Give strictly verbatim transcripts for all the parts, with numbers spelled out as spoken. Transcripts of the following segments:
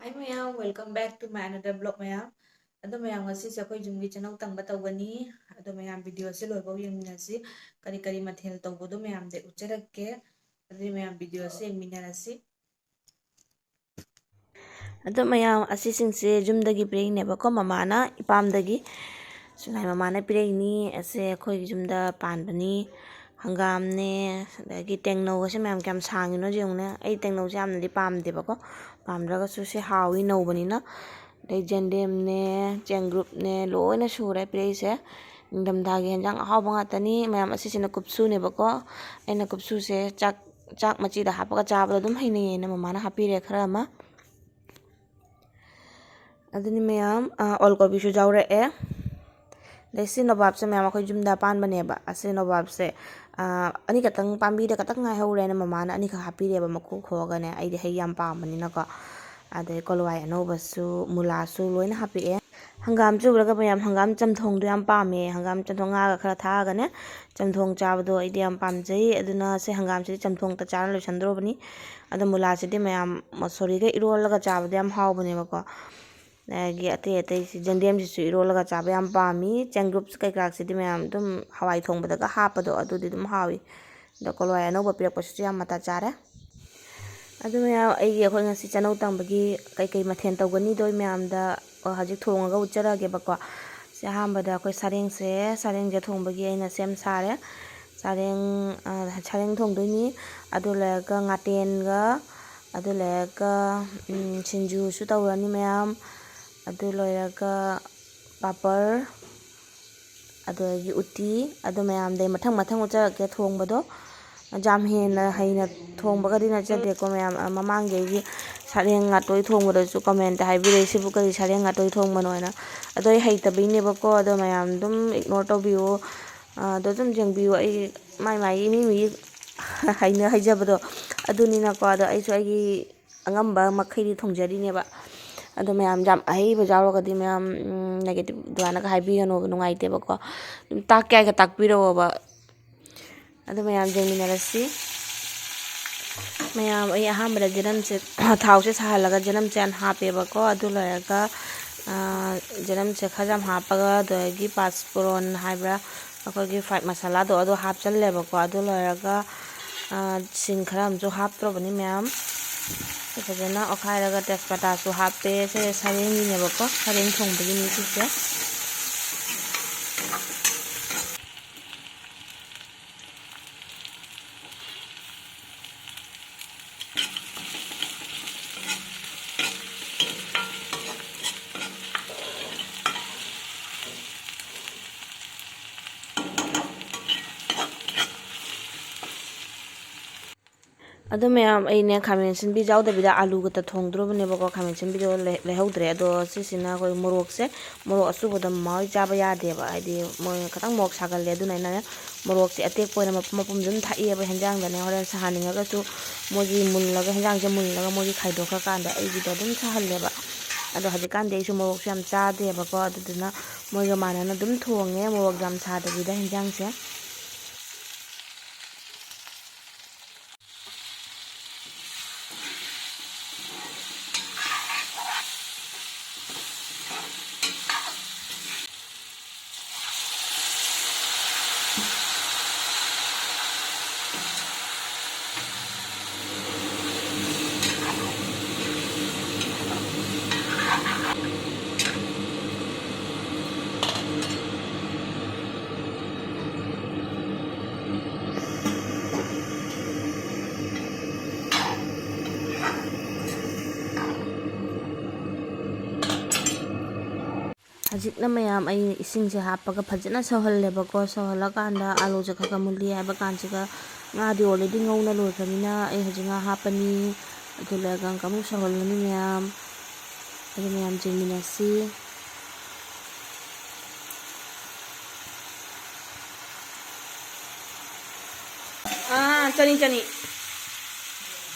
Hi ꯃꯌꯥꯝ, welcome back to my another vlog ꯃꯌꯥꯝ꯫ ꯑꯗꯣ ꯃꯌꯥꯝ, ꯉꯁꯤꯁꯦ ꯑꯩꯈꯣꯏ ꯌꯨꯝꯒꯤ ꯆꯅꯧ ꯇꯪꯕ ꯇꯧꯒꯅꯤ꯫ ꯑꯗꯣ ꯃꯌꯥꯝ, video ꯑꯁꯤ ꯂꯣꯏꯐꯥꯎ ꯌꯦꯡꯃꯤꯟꯅꯁꯤ꯫ ꯀꯔꯤ ꯀꯔꯤ ꯃꯊꯦꯜ ꯇꯧꯕꯗꯣ ꯃꯌꯥꯝꯗ ꯎꯠꯆꯔꯛꯀꯦ꯫ ꯑꯗꯨꯗꯤ ꯃꯌꯥꯝ, video ꯑꯁꯤ ꯌꯦꯡꯃꯤꯟꯅꯔꯁꯤ꯫ ꯑꯗꯣ ꯃꯌꯥꯝ, ꯑꯁꯤꯁꯤꯡꯁꯦ ꯌꯨꯝꯗꯒꯤ ꯄꯤꯔꯛꯏꯅꯦꯕꯀꯣ, ꯃꯃꯥꯅ ꯏꯄꯥꯝꯗꯒꯤ꯫ ꯁꯨꯃꯥꯏꯅ ꯃꯃꯥꯅ ꯄꯤꯔꯛꯏꯅꯤ꯫ ꯑꯁꯦ ꯑꯩꯈꯣꯏꯒꯤ ꯌꯨꯝꯗ ꯄꯥꯟꯕꯅꯤ꯫ ꯍꯪꯒꯥꯝꯅꯦ, ꯑꯗꯒꯤ ꯇꯦꯡꯅꯧꯒꯁꯦ ꯃꯌꯥꯝ ꯀꯌꯥꯝ ꯁꯥꯡꯉꯤꯅꯣ ꯌꯦꯡꯉꯨꯅꯦ꯫ ꯑꯩ ꯇꯦꯡꯅꯧꯁꯦ ꯌꯥꯝꯅꯗꯤ ꯄꯥꯝꯗꯦꯕꯀꯣ, ꯄꯥꯝꯗ꯭ꯔꯒꯁꯨ ꯁꯤ ꯍꯥꯎꯋꯤ ꯅꯧꯕꯅꯤꯅ꯫ ꯑꯗꯩ ꯌꯦꯟꯗꯦꯝꯅꯦ, ꯆꯦꯡꯒ꯭ꯔꯨꯞꯅꯦ, ꯂꯣꯏꯅ ꯁꯨꯔꯦ ꯄꯤꯔꯛꯏꯁꯦ꯫ ꯅꯤꯡꯊꯝꯊꯥꯒꯤ ꯍꯦꯟꯖꯥꯡ ꯑꯍꯥꯎꯕ ꯉꯥꯛꯇꯅꯤ꯫ ꯃꯌꯥꯝ, ꯑꯁꯤꯁꯤꯅ ꯀꯨꯞꯁꯨꯅꯦꯕꯀꯣ꯫ ꯑꯩꯅ ꯀꯨꯞꯁꯨꯁꯦ ꯆꯥꯛ, ꯆꯥꯛ ꯃꯆꯤꯗ ꯍꯥꯞꯄꯒ ꯆꯥꯕꯗ ꯑꯗꯨꯝ ꯍꯩꯅꯩꯌꯦꯅ ꯃꯃꯥꯅ ꯍꯥꯞꯄꯤꯔꯦ ꯈꯔ ꯑꯃ꯫ ꯑꯗꯨꯅꯤ ꯃꯌꯥꯝ, ꯑꯥ, ꯑꯣꯜ ꯀꯣꯕꯤꯁꯨ ꯌꯥꯎꯔꯛꯑꯦ꯫ ꯑꯗꯩ ꯁꯤ ꯅꯣꯕꯥꯞꯁꯦ ꯃꯌꯥꯝ ꯑꯩꯈꯣꯏ ꯌꯨꯝꯗ ꯄꯥꯟꯕꯅꯦꯕ꯫ ꯑꯁꯤ ꯅꯣꯕꯥꯞꯁꯦ, ꯑꯥ, ꯑꯅꯤꯈꯛꯇꯪ, ꯄꯥꯝꯕꯤꯗ ꯈꯛꯇꯪ ꯉꯥꯏꯍꯧꯔꯦꯅ ꯃꯃꯥꯅ ꯑꯅꯤꯈꯛ ꯍꯥꯞꯄꯤꯔꯦꯕ, ꯃꯈꯨ ꯈꯣꯛꯑꯒꯅꯦ꯫ ꯑꯩꯗꯤ ꯍꯩ ꯌꯥꯝ ꯄꯥꯝꯕꯅꯤꯅꯀꯣ꯫ ꯑꯗꯩ ꯀꯣꯂꯋꯥꯏ ꯑꯅꯧꯕꯁꯨ, ꯃꯨꯂꯥꯁꯨ ꯂꯣꯏꯅ ꯍꯥꯞꯄꯛꯑꯦ꯫ ꯍꯪꯒꯥꯝꯁꯦ ꯎꯔꯒ ꯃꯌꯥꯝ, ꯍꯪꯒꯥꯝ ꯆꯝꯊꯣꯡꯗꯣ ꯌꯥꯝ ꯄꯥꯝꯃꯦ꯫ ꯍꯪꯒꯥꯝ ꯆꯝꯊꯣꯡ ꯉꯥꯒ ꯈꯔ ꯊꯥꯛꯑꯒꯅꯦ, ꯆꯝꯊꯣꯡ ꯆꯥꯕꯗꯣ ꯑꯩꯗꯤ ꯌꯥꯝ ꯄꯥꯝꯖꯩ꯫ ꯑꯗꯨꯅ ꯁꯤ ꯍꯪꯒꯥꯝꯁꯤꯗꯤ ꯆꯝꯊꯣꯡꯇ ꯆꯥꯔ ꯂꯣꯏꯁꯟꯗꯣꯔꯕꯅꯤ꯫ ꯑꯗꯣ ꯃꯨꯂꯥꯁꯤꯗꯤ ꯃꯌꯥꯝ ꯃꯁꯣꯔꯤꯒ ꯏꯔꯣꯜꯂꯒ ꯆꯥꯕꯗ ꯌꯥꯝ ꯍꯥꯎꯕꯅꯦꯕꯀꯣ꯫ ꯑꯗꯒꯤ ꯑꯇꯩ ꯑꯇꯩꯁꯤ, ꯌꯦꯟꯗꯦꯝꯁꯤꯁꯨ ꯏꯔꯣꯜꯂꯒ ꯆꯥꯕ ꯌꯥꯝ ꯄꯥꯝꯃꯤ꯫ ꯆꯦꯡꯒ꯭ꯔꯨꯞ ꯀꯩꯀꯥꯁꯤꯗꯤ ꯃꯌꯥꯝ ꯑꯗꯨꯝ ꯍꯋꯥꯏ ꯊꯣꯡꯕꯗꯒ ꯍꯥꯞꯄꯗꯣ, ꯑꯗꯨꯗꯤ ꯑꯗꯨꯝ ꯍꯥꯎꯏ꯫ ꯑꯗꯣ ꯀꯣꯂꯣꯏ ꯑꯅꯧꯕ ꯄꯤꯔꯛꯄꯁꯤꯁꯨ ꯌꯥꯝ ꯃꯇꯥ ꯆꯥꯔꯦ꯫ ꯑꯗꯨ ꯃꯌꯥꯝ, ꯑꯩꯒꯤ, ꯑꯩꯈꯣꯏ ꯉꯁꯤ ꯆꯅꯧ ꯇꯪꯕꯒꯤ ꯀꯩꯀꯩ ꯃꯊꯦꯜ ꯇꯧꯒꯅꯤꯗꯣ ꯑꯩ ꯃꯌꯥꯝꯗ, ꯑ, ꯍꯧꯖꯤꯛ ꯊꯣꯡꯉꯒ ꯎꯠꯆꯔꯛꯑꯒꯦꯕꯀꯣ꯫ ꯁꯤ ꯑꯍꯥꯟꯕꯗ ꯑꯩꯈꯣꯏ ꯁꯔꯦꯡꯁꯦ, ꯁꯔꯦꯡꯁꯦ ꯊꯣꯡꯕꯒꯤ ꯑꯩꯅ ꯁꯦꯝ ꯁꯥꯔꯦ꯫ ꯁꯔꯦꯡ, ꯑ, ꯁꯔꯦꯡ ꯊꯣꯡꯗꯣꯏꯅꯤ꯫ ꯑꯗꯨ ꯂꯣꯏꯔꯒ ꯉꯥꯇꯦꯟꯒ, ꯑꯗꯨ ꯂꯣꯏꯔꯒ, ꯎꯝ, ꯁꯤꯡꯖꯨꯁꯨ ꯇꯧꯔꯅꯤ ꯃꯌꯥꯝ꯫ ꯑꯗꯨ ꯂꯣꯏꯔꯒ ꯄꯥꯄꯔ, ꯑꯗꯨꯗꯒꯤ ꯎꯇꯤ, ꯑꯗꯨ ꯃꯌꯥꯝꯗꯩ ꯃꯊꯪ ꯃꯊꯪ ꯎꯠꯆꯔꯛꯀꯦ ꯊꯣꯡꯕꯗꯣ꯫ ꯌꯥꯝ ꯍꯦꯟꯅ ꯍꯩꯅ ꯊꯣꯡꯕꯒꯗꯤ ꯅꯠꯆꯗꯦꯀꯣ ꯃꯌꯥꯝ꯫ ꯑ, ꯃꯃꯥꯡꯒꯤ ꯑꯩꯒꯤ ꯁꯔꯦꯡ ꯉꯥꯇꯣꯏ ꯊꯣꯡꯕꯗꯁꯨ comment ꯍꯥꯏꯕꯤꯔꯛꯏ, "ꯁꯤꯕꯨ ꯀꯔꯤ ꯁꯔꯦꯡ ꯉꯥꯇꯣꯏ ꯊꯣꯡꯕꯅꯣ?" ꯍꯥꯏꯅ꯫ ꯑꯗꯣ ꯑꯩ ꯍꯩꯇꯕꯩꯅꯦꯕꯀꯣ꯫ ꯑꯗꯣ ꯃꯌꯥꯝ ꯑꯗꯨꯝ ignore ꯇꯧꯕꯤꯌꯣ꯫ ꯑ, ꯑꯗꯣ ꯑꯗꯨꯝ ꯌꯦꯡꯕꯤꯌꯨ꯫ ꯑꯩ ꯃꯥꯏ ꯃꯥꯏꯒꯤ ꯃꯤ ꯃꯤꯒꯤ ꯍꯩꯅ ꯍꯩꯖꯕꯗꯣ ꯑꯗꯨꯅꯤꯅꯀꯣ꯫ ꯑꯗꯣ ꯑꯩꯁꯨ ꯑꯩꯒꯤ ꯑꯉꯝꯕ ꯃꯈꯩꯗꯤ ꯊꯣꯡꯖꯔꯤꯅꯦꯕ꯫ ꯑꯗꯣ ꯃꯌꯥꯝ ꯌꯥꯝ ꯑꯍꯩꯕ ꯌꯥꯎꯔꯒꯗꯤ ꯃꯌꯥꯝ, ꯎꯝ, negative ꯑꯗꯨꯃꯥꯏꯅꯒ ꯍꯥꯏꯕꯤꯒꯅꯣꯕ, ꯅꯨꯡꯉꯥꯏꯇꯦꯕꯀꯣ꯫ ꯑꯗꯨꯝ ꯇꯥꯛꯀꯦ ꯍꯥꯏꯒ ꯇꯥꯛꯄꯤꯔꯛꯑꯣꯕ꯫ ꯑꯗꯨ ꯃꯌꯥꯝ ꯌꯦꯡꯃꯤꯟꯅꯔꯁꯤ꯫ ꯃꯌꯥꯝ, ꯑꯩ ꯑꯍꯥꯟꯕꯗ ꯖꯅꯝꯁꯦ, ꯊꯥꯎꯁꯦ ꯁꯥꯍꯜꯂꯒ ꯖꯅꯝꯁꯦ ꯍꯥꯟꯅ ꯍꯥꯞꯄꯦꯕꯀꯣ꯫ ꯑꯗꯨ ꯂꯣꯏꯔꯒ, ꯑ, ꯖꯅꯝꯁꯦ ꯈꯔ ꯌꯥꯝ ꯍꯥꯞꯄꯒ, ꯑꯗꯒꯤ ꯄꯥꯁꯄꯣꯔꯣꯟ ꯍꯥꯏꯕ꯭ꯔꯥ, ꯑꯩꯈꯣꯏꯒꯤ ꯐ꯭ꯔꯥꯏꯠ ꯃꯁꯥꯂꯥꯗꯣ, ꯑꯗꯨ ꯍꯥꯞꯆꯜꯂꯦꯕꯀꯣ꯫ ꯑꯗꯨ ꯂꯣꯏꯔꯒ, ꯑ, ꯁꯤꯡ ꯈꯔ ꯑꯃꯁꯨ ꯍꯥꯞꯇ꯭ꯔꯕꯅꯤ ꯃꯌꯥꯝ꯫ ꯐꯖꯅ ꯑꯣꯠꯈꯥꯏꯔꯒ ꯇꯦꯖꯄꯇꯥꯁꯨ ꯍꯥꯞꯄꯦ꯫ ꯁꯦ ꯁꯔꯦꯡꯒꯤꯅꯦꯕꯀꯣ, ꯁꯔꯦꯡ ꯊꯣꯡꯕꯒꯤꯅꯤ ꯁꯤꯁꯦ꯫ ꯑꯗꯣ ꯃꯌꯥꯝ, ꯑꯩꯅꯦ ꯈꯥꯃꯦꯟ ꯑꯁꯤꯟꯕꯤ ꯌꯥꯎꯗꯕꯤꯗ ꯑꯥꯂꯨ ꯈꯛꯇ ꯊꯣꯡꯗꯣꯔꯕꯅꯦꯕꯀꯣ꯫ ꯈꯥꯃꯦꯟ ꯑꯁꯤꯟꯕꯤꯗꯣ ꯂꯩ-, ꯂꯩꯍꯧꯗ꯭ꯔꯦ꯫ ꯑꯗꯣ ꯁꯤꯁꯤꯅ ꯑꯩꯈꯣꯏ ꯃꯣꯔꯣꯛꯁꯦ, ꯃꯣꯔꯣꯛ ꯑꯁꯨꯕꯗꯣ ꯃꯃꯥ ꯍꯣꯏ ꯆꯥꯕ ꯌꯥꯗꯦꯕ, ꯍꯥꯏꯗꯤ ꯃꯣꯏ ꯈꯤꯇꯪ ꯃꯣꯔꯣꯛ ꯁꯥꯒꯜꯂꯦ꯫ ꯑꯗꯨꯅ ꯑꯩꯅ ꯃꯣꯔꯣꯛꯁꯦ ꯑꯇꯦꯛꯄ ꯑꯣꯏꯅ ꯃꯄꯨꯝ ꯃꯄꯨꯝ ꯑꯗꯨꯝ ꯊꯥꯛꯑꯦꯕ ꯍꯦꯟꯖꯥꯡꯗꯅꯦ꯫ ꯍꯣꯔꯦꯟ ꯁꯥꯍꯟꯅꯤꯡꯉꯒꯁꯨ ꯃꯣꯏꯒꯤ ꯃꯨꯜꯂꯒ, ꯍꯦꯟꯖꯥꯡꯁꯦ ꯃꯨꯜꯂꯒ ꯃꯣꯏꯒꯤ ꯈꯥꯏꯗꯣꯛꯈ꯭ꯔꯀꯥꯟꯗ ꯑꯩꯒꯤꯗꯣ ꯑꯗꯨꯝ ꯁꯥꯍꯜꯂꯦꯕ꯫ ꯑꯗꯣ ꯍꯧꯖꯤꯛꯀꯥꯟꯗꯤ ꯑꯩꯁꯨ ꯃꯣꯔꯣꯛꯁꯨ ꯌꯥꯝ ꯆꯥꯗꯦꯕꯀꯣ꯫ ꯑꯗꯨꯗꯨꯅ ꯃꯣꯏꯒ ꯃꯥꯟꯅꯅ ꯑꯗꯨꯝ ꯊꯣꯡꯉꯦ, ꯃꯣꯔꯣꯛ ꯌꯥꯝ ꯁꯥꯗꯕꯤꯗ ꯍꯦꯟꯖꯥꯡꯁꯦ꯫ ꯍꯧꯖꯤꯛꯅ ꯃꯌꯥꯝ ꯑꯩ ꯏꯁꯤꯡꯁꯦ ꯍꯥꯞꯄꯒ ꯐꯖꯅ ꯁꯧꯍꯜꯂꯦꯕꯀꯣ꯫ ꯁꯧꯍꯜꯂꯀꯥꯟꯗ ꯑꯥꯂꯨꯁꯦ ꯈꯔ ꯈꯔ ꯃꯨꯜꯂꯤ ꯍꯥꯏꯕ ꯀꯥꯟꯁꯤꯒ, ꯉꯥꯗꯤ already ꯉꯧꯅ ꯂꯣꯏꯈ꯭ꯔꯕꯅꯤꯅ ꯑꯩ ꯍꯧꯖꯤꯛ ꯉꯥ ꯍꯥꯞꯄꯅꯤ꯫ ꯑꯗꯨ ꯂꯣꯏꯔꯒ ꯑꯃꯨꯛꯀ ꯑꯃꯨꯛ ꯁꯧꯍꯜꯂꯅꯤ ꯃꯌꯥꯝ꯫ ꯑꯗꯨ ꯃꯌꯥꯝ ꯌꯦꯡꯃꯤꯟꯅꯁꯤ꯫ ꯑꯥ, ꯆꯅꯤ, ꯆꯅꯤ꯫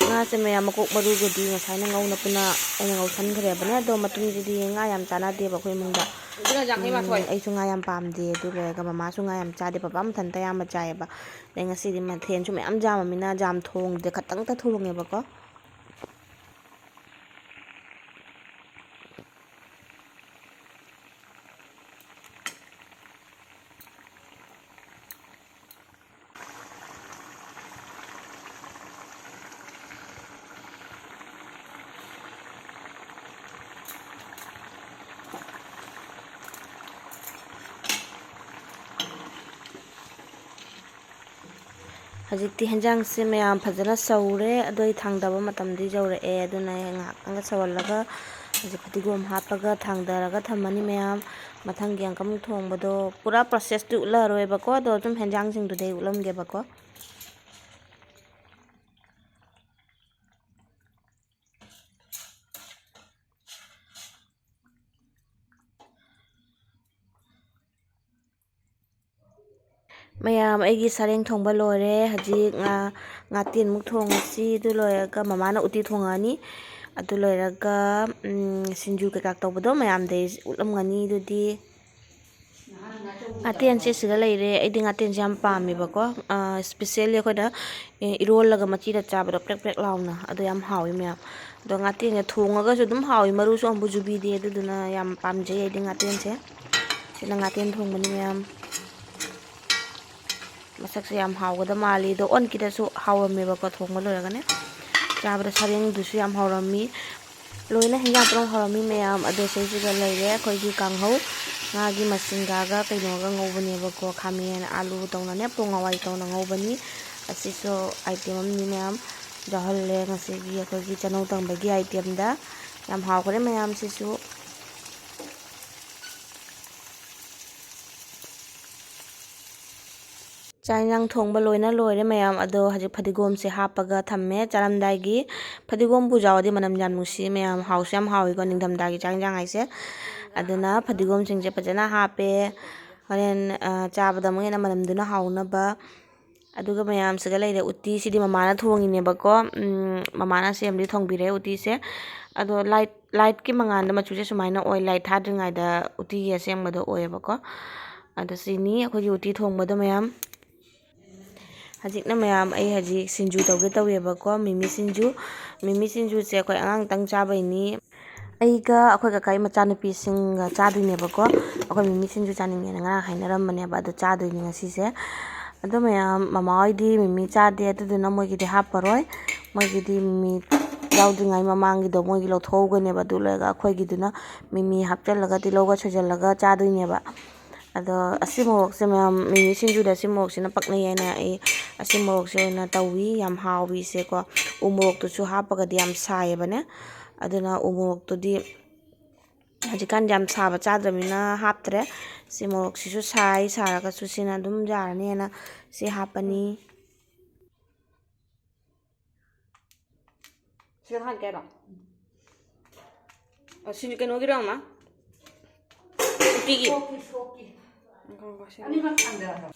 ꯉꯥ ꯁꯦ ꯃꯌꯥꯝ, ꯃꯀꯣꯛ ꯃꯔꯨꯒꯗꯤ ꯉꯁꯥꯏꯅ ꯉꯧꯅ ꯄꯨꯟꯅ ꯑꯩꯅ ꯉꯧꯁꯟꯈ꯭ꯔꯦꯕꯅꯦ꯫ ꯑꯗꯣ ꯃꯇꯨꯝꯁꯤꯗꯤ ꯉꯥ ꯌꯥꯝ ꯆꯥꯟꯅꯗꯦꯕ ꯑꯩꯈꯣꯏ ꯏꯃꯨꯡꯗ꯫ ꯑꯗꯨꯅ ꯌꯥꯡꯈꯩ ꯎꯝ, ꯃꯥꯊꯣꯏ꯫ ꯑꯩꯁꯨ ꯉꯥ ꯌꯥꯝ ꯄꯥꯝꯗꯦ꯫ ꯑꯗꯨ ꯂꯣꯏꯔꯒ ꯃꯃꯥꯁꯨ ꯉꯥ ꯌꯥꯝ ꯆꯥꯗꯦ, ꯄꯄꯥ ꯃꯊꯟꯇ ꯑꯌꯥꯝꯕ ꯆꯥꯏꯌꯦꯕ꯫ ꯑꯗꯩ ꯉꯁꯤꯗꯤ ꯃꯊꯦꯜꯁꯨ ꯃꯌꯥꯝ ꯌꯥꯝꯃꯃꯤꯅ ꯌꯥꯝ ꯊꯣꯡꯗꯦ, ꯈꯇꯪꯇ ꯊꯣꯡꯉꯦꯕꯀꯣ꯫ ꯍꯧꯖꯤꯛꯇꯤ ꯍꯦꯟꯖꯥꯡꯁꯦ ꯃꯌꯥꯝ ꯐꯖꯅ ꯁꯧꯔꯦ꯫ ꯑꯗꯣ ꯑꯩ ꯊꯥꯡꯗꯕ ꯃꯇꯝꯗꯤ ꯌꯧꯔꯛꯑꯦ꯫ ꯑꯗꯨꯅ ꯑꯩ ꯉꯥꯏꯍꯥꯛꯇꯪꯒ ꯁꯧꯍꯜꯂꯒ ꯍꯧꯖꯤꯛ ꯐꯗꯤꯒꯣꯝ ꯍꯥꯞꯄꯒ ꯊꯥꯡꯗꯔꯒ ꯊꯝꯃꯅꯤ ꯃꯌꯥꯝ꯫ ꯃꯊꯪꯒꯤ ꯑꯪꯀ ꯑꯃꯨꯛ ꯊꯣꯡꯕꯗꯣ ꯄꯨꯔꯥ process ꯇꯤ ꯎꯠꯂꯔꯣꯏꯕꯀꯣ, ꯑꯗꯣ ꯑꯗꯨꯝ ꯍꯦꯟꯖꯥꯡꯁꯤꯡꯗꯨꯗꯤ ꯑꯩ ꯎꯠꯂꯝꯒꯦꯕꯀꯣ꯫ ꯃꯌꯥꯝ, ꯑꯩꯒꯤ ꯁꯔꯦꯡ ꯊꯣꯡꯕ ꯂꯣꯏꯔꯦ꯫ ꯍꯧꯖꯤꯛ ꯉꯥ, ꯉꯥꯇꯦꯟꯃꯨꯛ ꯊꯣꯡꯉꯁꯤ꯫ ꯑꯗꯨ ꯂꯣꯏꯔꯒ ꯃꯃꯥꯅ ꯎꯇꯤ ꯊꯣꯡꯉꯛꯑꯅꯤ꯫ ꯑꯗꯨ ꯂꯣꯏꯔꯒ, ꯎꯝ, ꯁꯤꯡꯖꯨ ꯀꯩꯀꯥ ꯇꯧꯕꯗꯣ ꯃꯌꯥꯝꯗ ꯑꯩ ꯎꯠꯂꯝꯒꯅꯤ꯫ ꯑꯗꯨꯗꯤ ꯉꯥꯇꯦꯟꯁꯦ ꯁꯤꯗ ꯂꯩꯔꯦ꯫ ꯑꯩꯗꯤ ꯉꯥꯇꯦꯟꯁꯦ ꯌꯥꯝ ꯄꯥꯝꯃꯦꯕꯀꯣ꯫ ꯑ, specially ꯑꯩꯈꯣꯏꯅ, ꯑꯦ, ꯏꯔꯣꯜꯂꯒ ꯃꯆꯤꯗ ꯆꯥꯕꯗꯣ ꯄ꯭ꯔꯦꯛ ꯄ꯭ꯔꯦꯛ ꯂꯥꯎꯅ꯫ ꯑꯗꯣ ꯌꯥꯝ ꯍꯥꯎꯋꯤ ꯃꯌꯥꯝ꯫ ꯑꯗꯣ ꯉꯥꯇꯦꯟꯁꯦ ꯊꯣꯡꯉꯒꯁꯨ ꯑꯗꯨꯝ ꯍꯥꯎꯋꯤ, ꯃꯔꯨꯁꯨ ꯑꯃꯨꯛ ꯖꯨꯕꯤꯗꯦ꯫ ꯑꯗꯨꯗꯨꯅ ꯌꯥꯝ ꯄꯥꯝꯖꯩ ꯑꯩꯗꯤ ꯉꯥꯇꯦꯟꯁꯦ꯫ ꯁꯤꯅ ꯉꯥꯇꯦꯟ ꯊꯣꯡꯕꯅꯤ ꯃꯌꯥꯝ꯫ ꯃꯁꯛꯁꯦ ꯌꯥꯝ ꯍꯥꯎꯒꯗ ꯃꯥꯜꯂꯤ꯫ ꯑꯗꯣ ꯑꯣꯟꯈꯤꯗꯁꯨ ꯍꯥꯎꯔꯝꯃꯦꯕꯀꯣ, ꯊꯣꯡꯕ ꯂꯣꯏꯔꯒꯅꯦ꯫ ꯆꯥꯕꯗ ꯁꯔꯦꯡꯗꯨꯁꯨ ꯌꯥꯝ ꯍꯥꯎꯔꯝꯃꯤ꯫ ꯂꯣꯏꯅ ꯍꯤꯟꯖꯥꯡ ꯄꯨꯝꯅꯃꯛ ꯍꯥꯎꯔꯝꯃꯤ ꯃꯌꯥꯝ꯫ ꯑꯗꯣ ꯁꯤꯁꯤꯒ ꯂꯩꯔꯦ ꯑꯩꯈꯣꯏꯒꯤ ꯀꯥꯡꯍꯧ꯫ ꯉꯥꯒꯤ ꯃꯁꯤꯡꯒꯥꯒ ꯀꯩꯅꯣꯒ ꯉꯧꯕꯅꯦꯕꯀꯣ, ꯈꯥꯃꯦꯟ, ꯑꯥꯂꯨ ꯇꯧꯅꯅꯦ, ꯄꯣꯡ ꯍꯋꯥꯏ ꯇꯧꯅ ꯉꯧꯕꯅꯤ꯫ ꯑꯁꯤꯁꯨ item ꯑꯃꯅꯤ ꯃꯌꯥꯝ꯫ ꯌꯥꯎꯍꯜꯂꯦ ꯉꯁꯤꯒꯤ ꯑꯩꯈꯣꯏꯒꯤ ꯆꯅꯧ ꯇꯪꯕꯒꯤ item ꯗ꯫ ꯌꯥꯝ ꯍꯥꯎꯈ꯭ꯔꯦ ꯃꯌꯥꯝꯁꯤꯁꯨ꯫ ꯆꯥꯛ ꯏꯟꯖꯥꯡ ꯊꯣꯡꯕ ꯂꯣꯏꯅ ꯂꯣꯏꯔꯦ ꯃꯌꯥꯝ꯫ ꯑꯗꯣ ꯍꯧꯖꯤꯛ ꯐꯗꯤꯒꯣꯝꯁꯦ ꯍꯥꯞꯄꯒ ꯊꯝꯃꯦ ꯆꯥꯔꯝꯗꯥꯏꯒꯤ꯫ ꯐꯗꯤꯒꯣꯝꯕꯨ ꯌꯥꯎꯔꯗꯤ ꯃꯅꯝ ꯌꯥꯝ ꯅꯨꯡꯁꯤ ꯃꯌꯥꯝ, ꯍꯥꯎꯁꯨ ꯌꯥꯝ ꯍꯥꯎꯋꯤꯀꯣ ꯅꯤꯡꯊꯝꯊꯥꯒꯤ ꯆꯥꯛ ꯏꯟꯖꯥꯡ ꯍꯥꯏꯁꯦ꯫ ꯑꯗꯨꯅ ꯐꯗꯤꯒꯣꯝꯁꯤꯡꯁꯦ ꯐꯖꯅ ꯍꯥꯞꯄꯦ꯫ ꯍꯣꯔꯦꯟ, ꯑ, ꯆꯥꯕꯗ ꯑꯃꯨꯛ ꯍꯦꯟꯅ ꯃꯅꯝꯗꯨꯅ ꯍꯥꯎꯅꯕ꯫ ꯑꯗꯨꯒ ꯃꯌꯥꯝꯁꯤꯒ ꯂꯩꯔꯦ ꯎꯇꯤꯁꯤꯗꯤ ꯃꯃꯥꯅ ꯊꯣꯡꯉꯤꯅꯦꯕꯀꯣ꯫ ꯎꯝ, ꯃꯃꯥꯅ ꯁꯦꯝꯗꯤ ꯊꯣꯡꯕꯤꯔꯦ ꯎꯇꯤꯁꯦ꯫ ꯑꯗꯣ ꯂꯥꯏꯠ, ꯂꯥꯏꯠꯀꯤ ꯃꯉꯥꯜꯗ ꯃꯆꯨꯁꯦ ꯁꯨꯃꯥꯏꯅ ꯑꯣꯏ꯫ ꯂꯥꯏꯠ ꯊꯥꯗ꯭ꯔꯤꯉꯩꯗ ꯎꯇꯤꯒꯤ ꯑꯁꯦꯡꯕꯗꯣ ꯑꯣꯏꯌꯦꯕꯀꯣ꯫ ꯑꯗꯣ ꯁꯤꯅꯤ ꯑꯩꯈꯣꯏꯒꯤ ꯎꯇꯤ ꯊꯣꯡꯕꯗꯣ ꯃꯌꯥꯝ꯫ ꯍꯧꯖꯤꯛꯅ ꯃꯌꯥꯝ ꯑꯩ ꯍꯧꯖꯤꯛ ꯁꯤꯡꯖꯨ ꯇꯧꯒꯦ ꯇꯧꯋꯦꯕꯀꯣ, ꯃꯤꯃꯤ ꯁꯤꯡꯖꯨ꯫ ꯃꯤꯃꯤ ꯁꯤꯡꯖꯨꯁꯦ ꯑꯩꯈꯣꯏ ꯑꯉꯥꯡꯇꯪ ꯆꯥꯕꯩꯅꯤ꯫ ꯑꯩꯒ ꯑꯩꯈꯣꯏ ꯀꯀꯥꯒꯤ ꯃꯆꯥꯅꯨꯄꯤꯁꯤꯡꯒ ꯆꯥꯗꯣꯏꯅꯦꯕꯀꯣ꯫ ꯑꯩꯈꯣꯏ ꯃꯤꯃꯤ ꯁꯤꯡꯖꯨ ꯆꯥꯅꯤꯡꯉꯦꯅ ꯉꯔꯥꯡ ꯍꯥꯏꯅꯔꯝꯕꯅꯦꯕ, ꯑꯗꯣ ꯆꯥꯗꯣꯏꯅꯤ ꯉꯁꯤꯁꯦ꯫ ꯑꯗꯣ ꯃꯌꯥꯝ, ꯃꯃꯥ ꯍꯣꯏꯗꯤ ꯃꯤꯃꯤ ꯆꯥꯗꯦ, ꯑꯗꯨꯗꯨꯅ ꯃꯣꯏꯒꯤꯗꯤ ꯍꯥꯞꯄꯔꯣꯏ꯫ ꯃꯣꯏꯒꯤꯗꯤ ꯃꯤꯃꯤ ꯌꯥꯎꯗ꯭ꯔꯤꯉꯩ ꯃꯃꯥꯡꯒꯤꯗꯣ ꯃꯣꯏꯒꯤ ꯂꯧꯊꯣꯛꯍꯧꯒꯅꯦꯕ꯫ ꯑꯗꯨ ꯂꯣꯏꯔꯒ ꯑꯩꯈꯣꯏꯒꯤꯗꯨꯅ ꯃꯤꯃꯤ ꯍꯥꯞꯆꯜꯂꯒ ꯇꯤꯜꯍꯧꯒ ꯁꯣꯏꯖꯜꯂꯒ ꯆꯥꯗꯣꯏꯅꯦꯕ꯫ ꯑꯗꯣ ꯑꯁꯤ ꯃꯣꯔꯣꯛꯁꯦ ꯃꯌꯥꯝ, ꯃꯤꯃꯤ ꯁꯤꯡꯖꯨꯗ ꯑꯁꯤ ꯃꯣꯔꯣꯛꯁꯤꯅ ꯄꯛꯅꯩ ꯍꯥꯏꯅ ꯑꯩ ꯑꯁꯤ ꯃꯣꯔꯣꯛꯁꯦ ꯑꯣꯏꯅ ꯇꯧꯏ꯫ ꯌꯥꯝ ꯍꯥꯎꯏ ꯏꯆꯦꯀꯣ꯫ ꯎ ꯃꯣꯔꯣꯛꯇꯨꯁꯨ ꯍꯥꯞꯄꯒꯗꯤ ꯌꯥꯝ ꯁꯥꯏꯌꯦꯕꯅꯦ꯫ ꯑꯗꯨꯅ ꯎ ꯃꯣꯔꯣꯛꯇꯨꯗꯤ ꯍꯧꯖꯤꯛꯀꯥꯟꯗꯤ ꯌꯥꯝ ꯁꯥꯕ ꯆꯥꯗ꯭ꯔꯕꯅꯤꯅ ꯍꯥꯞꯇ꯭ꯔꯦ꯫ ꯁꯤ ꯃꯣꯔꯣꯛꯁꯤꯁꯨ ꯁꯥꯏ, ꯁꯥꯔꯒꯁꯨ ꯁꯤꯅ ꯑꯗꯨꯝ ꯌꯥꯔꯅꯦꯅ ꯁꯤ ꯍꯥꯞꯄꯅꯤ꯫ ꯁꯤꯗ ꯍꯥꯟꯒꯦ ꯍꯥꯏꯔꯣ? ꯑ, ꯁꯤꯅꯤ ꯀꯩꯅꯣꯒꯤꯔꯣ, ꯑꯃ? ꯎꯇꯤꯒꯤ? ꯁꯣꯛꯀꯤ, ꯁꯣꯛꯀꯤ꯫ ꯉꯥꯏꯈꯣ, ꯉꯥꯏꯈꯣ, ꯁꯤ ꯑꯅꯤꯃꯛ ꯊꯥꯡꯗꯔꯛꯑꯣ꯫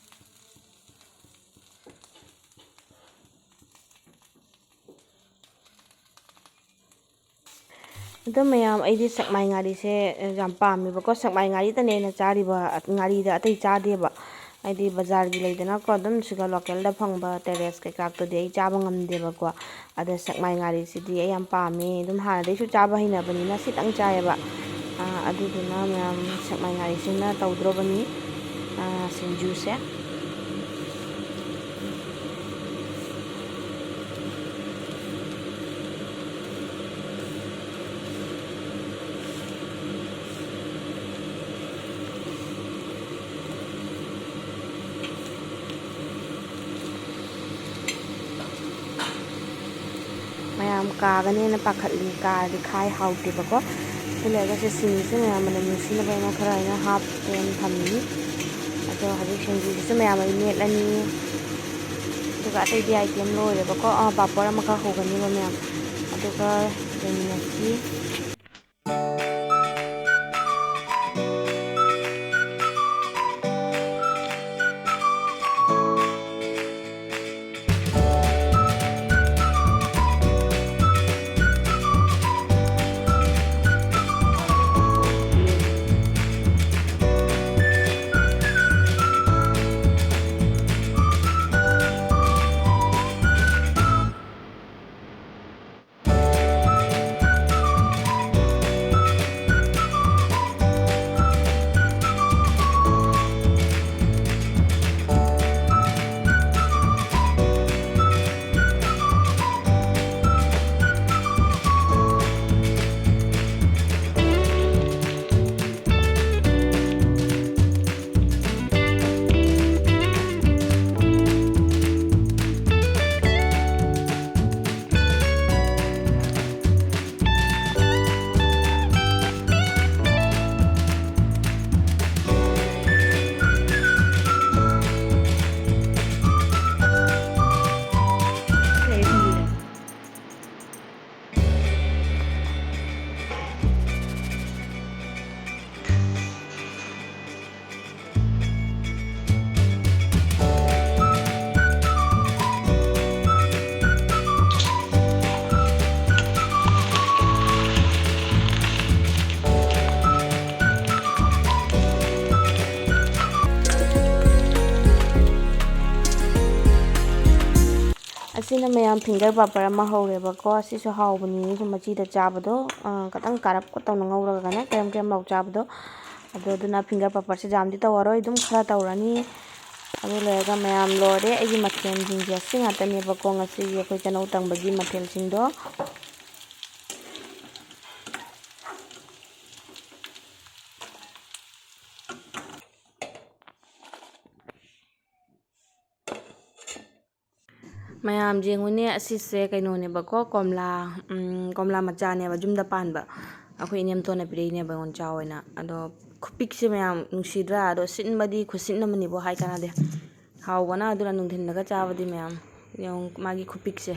ꯑꯗꯣ ꯃꯌꯥꯝ, ꯑꯩꯗꯤ ꯁꯦꯛꯃꯥꯏ ꯉꯥꯔꯤꯁꯦ, ꯑ, ꯌꯥꯝ ꯄꯥꯝꯃꯦꯕꯀꯣ꯫ ꯁꯦꯛꯃꯥꯏ ꯉꯥꯔꯤꯇꯅꯦ ꯑꯩꯅ ꯆꯥꯔꯤꯕ, ꯑ, ꯉꯥꯔꯤꯗ ꯑꯇꯩ ꯆꯥꯗꯦꯕ꯫ ꯍꯥꯏꯗꯤ ꯕꯖꯥꯔꯒꯤ ꯂꯩꯗꯅꯀꯣ, ꯑꯗꯨꯝ ꯁꯤꯒ ꯂꯣꯀꯦꯜꯗ ꯐꯪꯕ ꯇꯦꯔꯦꯁ ꯀꯩꯀꯥꯛꯇꯨꯗꯤ ꯑꯩ ꯆꯥꯕ ꯉꯝꯗꯦꯕꯀꯣ꯫ ꯑꯗ ꯁꯦꯛꯃꯥꯏ ꯉꯥꯔꯤꯁꯤꯗꯤ ꯑꯩ ꯌꯥꯝ ꯄꯥꯝꯃꯦ꯫ ꯑꯗꯨꯝ ꯍꯥꯟꯅꯗꯩꯁꯨ ꯆꯥꯕ ꯍꯩꯅꯕꯅꯤꯅ ꯁꯤꯇꯪ ꯆꯥꯏꯌꯦꯕ꯫ ꯑ, ꯑꯗꯨꯗꯨꯅ ꯃꯌꯥꯝ ꯁꯦꯛꯃꯥꯏ ꯉꯥꯔꯤꯁꯤꯅ ꯇꯧꯗ꯭ꯔꯣꯕꯅꯤ, ꯑ, ꯁꯤꯡꯖꯨꯁꯦ꯫ ꯃꯌꯥꯝ ꯀꯥꯒꯅꯦꯅ ꯄꯥꯈꯠꯂꯤ, ꯀꯥꯔꯗꯤ ꯈꯥꯏ ꯍꯥꯎꯇꯦꯕꯀꯣ꯫ ꯑꯗꯨ ꯂꯩꯔꯒꯁꯨ ꯁꯤꯡꯁꯦ ꯃꯌꯥꯝ ꯃꯅꯝ ꯅꯨꯡꯁꯤꯅꯕ ꯍꯥꯏꯅ ꯈꯔ ꯑꯩꯅ ꯍꯥꯞꯀꯦꯅ ꯊꯝꯃꯤꯅꯤ꯫ ꯑꯗꯣ ꯍꯧꯖꯤꯛ ꯁꯤꯡꯖꯨꯁꯤꯁꯨ ꯃꯌꯥꯝ ꯑꯩ ꯃꯦꯠꯂꯅꯤ꯫ ꯑꯗꯨꯒ ꯑꯇꯩꯗꯤ item ꯂꯣꯏꯔꯦꯕꯀꯣ꯫ ꯑꯥ, ꯄꯥꯄꯣꯔ ꯑꯃꯈꯛ ꯍꯧꯒꯅꯤꯕ ꯃꯌꯥꯝ꯫ ꯑꯗꯨꯒ ꯌꯦꯡꯃꯤꯟꯅꯁꯤ꯫ ꯑꯩꯅ ꯃꯌꯥꯝ finger ꯄꯥꯄꯔ ꯑꯃ ꯍꯧꯔꯦꯕꯀꯣ꯫ ꯁꯤꯁꯨ ꯍꯥꯎꯕꯅꯤ, ꯁꯨꯝ ꯃꯆꯤꯗ ꯆꯥꯕꯗꯣ, ꯑ, ꯈꯇꯪ ꯀꯥꯔꯞꯀ ꯇꯧꯅ ꯉꯧꯔꯒꯅꯦ, ꯀ꯭ꯔꯦꯝ ꯀ꯭ꯔꯦꯝ ꯂꯥꯎ ꯆꯥꯕꯗꯣ꯫ ꯑꯗꯣ ꯑꯗꯨꯅ finger ꯄꯥꯄꯔꯁꯦ ꯌꯥꯝꯗꯤ ꯇꯧꯔꯔꯣꯏ, ꯑꯗꯨꯝ ꯈꯔ ꯇꯧꯔꯅꯤ꯫ ꯑꯗꯨ ꯂꯣꯏꯔꯒ ꯃꯌꯥꯝ ꯂꯣꯏꯔꯦ ꯑꯩꯒꯤ ꯃꯊꯦꯜꯁꯤꯡꯁꯦ꯫ ꯑꯁꯤ ꯉꯥꯛꯇꯅꯦꯕꯀꯣ ꯉꯁꯤꯒꯤ ꯑꯩꯈꯣꯏ ꯆꯅꯧ ꯇꯪꯕꯒꯤ ꯃꯊꯦꯜꯁꯤꯡꯗꯣ꯫ ꯃꯌꯥꯝ ꯌꯦꯡꯉꯨꯅꯦ, ꯑꯁꯤꯁꯦ ꯀꯩꯅꯣꯅꯦꯕꯀꯣ, ꯀꯣꯝꯂꯥ, ꯎꯝ, ꯀꯣꯝꯂꯥ ꯃꯆꯥꯅꯦꯕ, ꯌꯨꯝꯗ ꯄꯥꯟꯕ꯫ ꯑꯩꯈꯣꯏ ꯏꯅꯦꯝꯇꯣꯟꯅ ꯄꯤꯔꯛꯏꯅꯦꯕ ꯑꯩꯉꯣꯟꯗ ꯆꯥꯎ ꯍꯥꯏꯅ꯫ ꯑꯗꯣ ꯈꯨꯄꯤꯛꯁꯦ ꯃꯌꯥꯝ ꯅꯨꯡꯁꯤꯗ꯭ꯔꯥ? ꯑꯗꯣ ꯁꯤꯟꯕꯗꯤ ꯈꯨꯁꯤꯟ ꯑꯃꯅꯤꯕꯣ, ꯍꯥꯏ ꯀꯥꯟꯅꯗꯦ꯫ ꯍꯥꯎꯕꯅ ꯑꯗꯨꯅ ꯅꯨꯡꯊꯤꯟꯗꯒ ꯆꯥꯕꯗꯤ ꯃꯌꯥꯝ꯫ ꯌꯦꯡꯉꯨ ꯃꯥꯒꯤ ꯈꯨꯄꯤꯛꯁꯦ꯫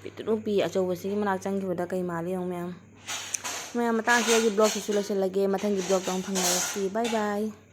ꯄꯤꯛꯇ꯭ꯔꯨ ꯄꯤ, ꯑꯆꯧꯕꯁꯤꯒꯤ ꯃꯅꯥꯛ ꯆꯪꯈꯤꯕꯗ ꯀꯩ ꯃꯥꯜꯂꯤ ꯌꯦꯡꯉꯨ ꯃꯌꯥꯝ꯫ ꯃꯌꯥꯝ, ꯃꯇꯥꯡꯁꯤꯗ ꯑꯩꯒꯤ vlogꯁꯤꯁꯨ ꯂꯣꯏꯁꯤꯜꯂꯒꯦ꯫ ꯃꯊꯪꯒꯤ vlogꯇ ꯑꯃꯨꯛ ꯐꯪꯅꯔꯁꯤ꯫ Bye bye꯫